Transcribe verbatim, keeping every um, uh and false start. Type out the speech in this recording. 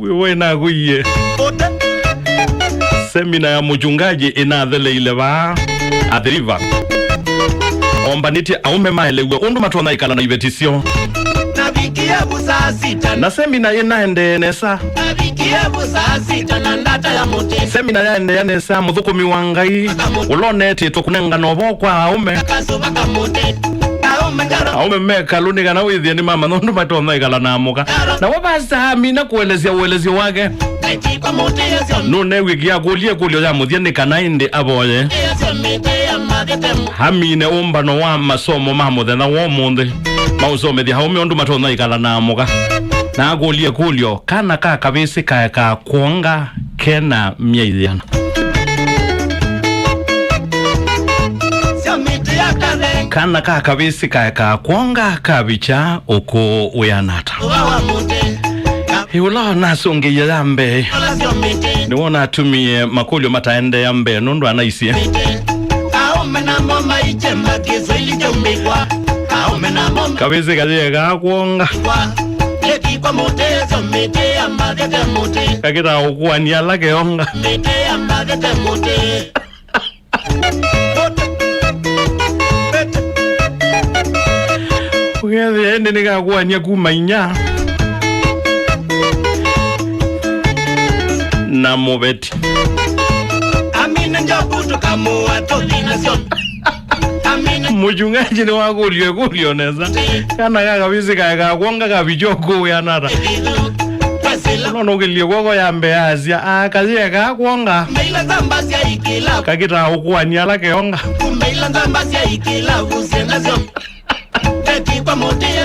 We nakuie. Semina ya mũchungaji ĩnatheleile vaa Athi River. Ombanĩtye aũme maelew'e ũndũ matonya ĩkala na iveti syoo. Navikie vu saa sita. Na semina ĩnaendee nesa. Navikie vu saa sita na ndata ya mũtĩ. Semina yaendeea nesa, mũthũkũmi wa Ngai ũla ũnetĩtwe kũnengana ũvoo kwa aũme. Kasuva ka mũtĩ. Aũme ngaro. Aũme me kalũ nĩ kana wĩthĩe nĩmamanya ũndũ matonya ĩkala na mũka. Nawe vasa amina kũelesya ũelesyo wake. Nũnew'ĩkie akũlya ĩkũlyo ya mũthya nĩ kana ĩndĩ avoye amine ũmbano wa masomo ma mũthenya wa ũmũnthĩ, maũsomethya aũme ũndũ matonya ĩkala na mũka. Na akũlya ĩkũlyo, kana ka kavĩsĩ kaekaa kwonga kena myei yĩana? Kana ka kavĩsĩ kaekaa kwonga kavikya ũkũũ wĩana ata? Ĩ, ũla nasũngĩie ya mbee nĩwona atumie makũlyo mataendeea mbee nũndũ anaisye. Kavĩsĩ kayĩekaa kwonga kakĩtaa ũkũani ala keonga. Ũkethĩa ĩndĩ nĩkakũany'a kuma inya na mũveti. Amina njoku tũkamũa tũthi nasyo. Amina. Mũchungaji nĩwakũlyo ĩkũlyo nesa. Kana ka kavĩsĩ kaekakwonga kavicho kũwĩanata. Nonũkĩlye kwoko ya mbee asya, "Aa, kayĩekaa kwonga." Mbaila nzamba sya ikila. Kakĩtaa ũkũani ala keonga. Mbaila nzamba sya ikila, vusie nasyo. Eti kwa mũtĩ